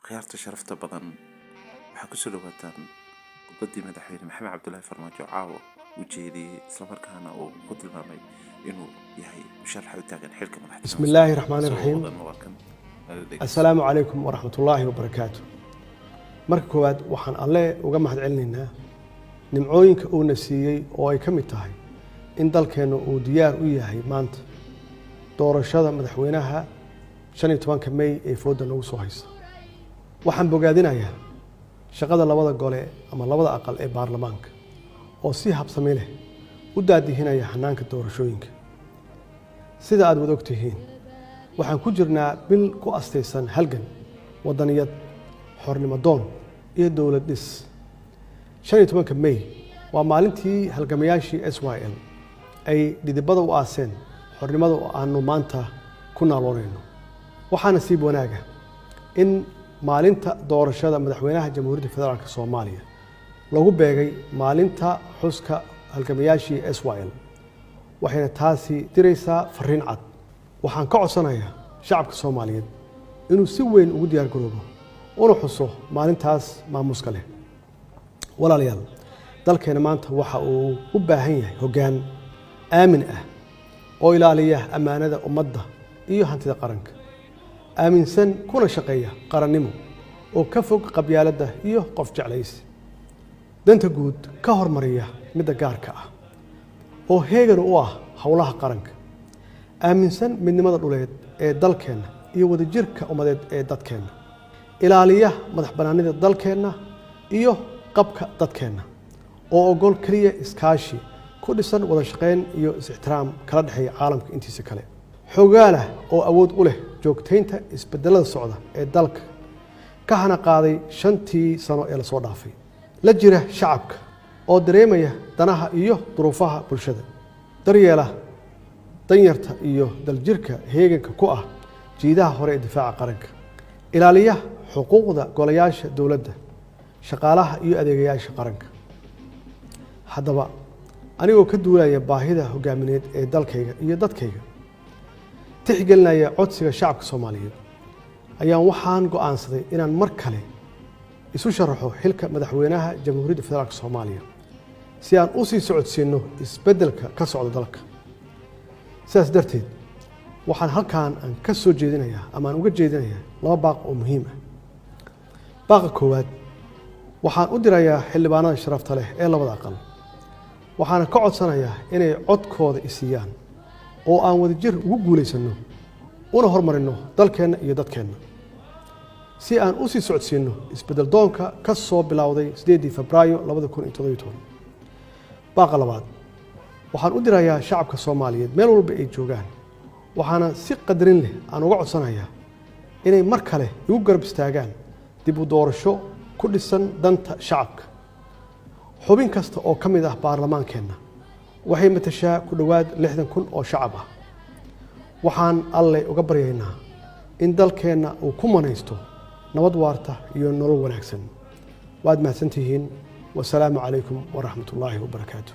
Khiyaarta sharafta badan, waxaa kusoo dhawaataan khudbaddii Madaxweyne Maxamed Cabdulaahi Farmaajo caawa u jeediyey, islamarkaana uu ku tilmaamay inuu yahay musharaxa u taagan xilka madaxtinimada. بسم الله الرحمن Soo الرحيم. wadan waa kan nala dhegeyso. Asalaamu calaykum waraxmat ullaahi wabarakaatu. Marka koowaad, waxaan Alle uga mahad celinaynaa nimcooyinka uuna siiyey, oo ay ka mid tahay in dalkeennu uu diyaar u yahay maanta doorashada madaxweynaha 15-ka May ee foodda nagu soo haysa. Waxaan bogaadinayaa shaqada labada gole ama labada aqal ee baarlamaanka oo si habsami leh u daadihinaya hanaanka doorashooyinka. Sida aad wada ogtihiin, waxaan ku jirnaa bil ku astaysan halgan wadaniyad, xornimo doon iyo dowlad dhis. 15-ka May waa maalintii halgamayaashii SYL ay dhidibada u aaseen xornimada oo aanu maanta ku naaloonayno. Waxaa nasiib wanaaga in maalinta doorashada madaxweynaha Jamhuuriyadda Federaalka Soomaaliya lagu beegay maalinta xuska halgamayaashii SYL, waxayna taasi diraysaa fariin cad. Waxaan ka codsanayaa shacabka Soomaaliyeed inuu si weyn ugu diyaar garoobo una xuso maalintaas maamuuska leh. Walaalayaal, dalkeena maanta waxa uu u baahan yahay hoggaan aamin ah oo ilaaliya ammaanada ummadda iyo hantida qaranka, aaminsan kuna shaqeeya qarannimo, oo ka fog qabyaaladda iyo qof jeclaysi, danta guud ka hormariya midda gaarka ah, oo heegan u ah howlaha qaranka, aaminsan midnimada dhuleed ee dalkeenna iyo wadajirka ummadeed ee dadkeenna, ilaaliya madax bannaanida dalkeenna iyo qabka dadkeenna, oo ogol keliya iskaashi ku dhisan wada shaqayn iyo is-ixtiraam kala dhexeeya caalamka intiisa kale, xogaalah oo awood u leh joogtaynta isbedelada socda ee dalka ka hana qaaday 5-tii sano ee lasoo dhaafay, la jira shacabka oo dareemaya danaha iyo duruufaha bulshada, daryeela danyarta iyo daljirka, heeganka ku ah jiidaha hore ee difaaca qaranka, ilaaliya xuquuqda golayaasha dowladda, shaqaalaha iyo adeegayaasha qaranka. Haddaba, anigoo ka duulaya baahida hogaamineed ee dalkayga iyo dadkayga, tixgelinaya codsiga shacabka Soomaaliyeed, ayaan waxaan go'aansaday inaan mar kale isu sharaxo xilka madaxweynaha Jamhuuriyadda Federaalka Soomaaliya si aan u sii socodsiinno isbeddelka ka socda dalka. Sidaas darteed, waxaan halkan aan ka soo jeedinayaa ama aan uga jeedinayaa laba baaq oo muhiim ah. Baaqa koowaad waxaan u dirayaa xildhibaanada sharafta leh ee labada aqal, waxaana ka codsanayaa inay codkooda isiiyaan oo aan wadajir ugu guulaysanno una hormarinno dalkeenna iyo dadkeenna, si aan u sii socodsiinno isbeddel doonka ka soo bilowday 8-dii Febraayo 2017. Baaqa labaad waxaan u dirayaa shacabka Soomaaliyeed meel walba ay joogaan, waxaana si qadarin leh aan uga codsanayaa inay mar kale igu garab istaagaan dib u doorasho ku dhisan danta shacabka. Xubin kasta oo ka mid ah baarlamaankeenna waxay matashaa ku dhowaad 60,000 oo shacab ah. Waxaan Alle uga baryaynaa in dalkeenna uu ku manaysto nabad waarta iyo nolol wanaagsan. Waad mahadsantihiin. Wasalaamu calaykum waraxmat ullaahi wabarakaatu.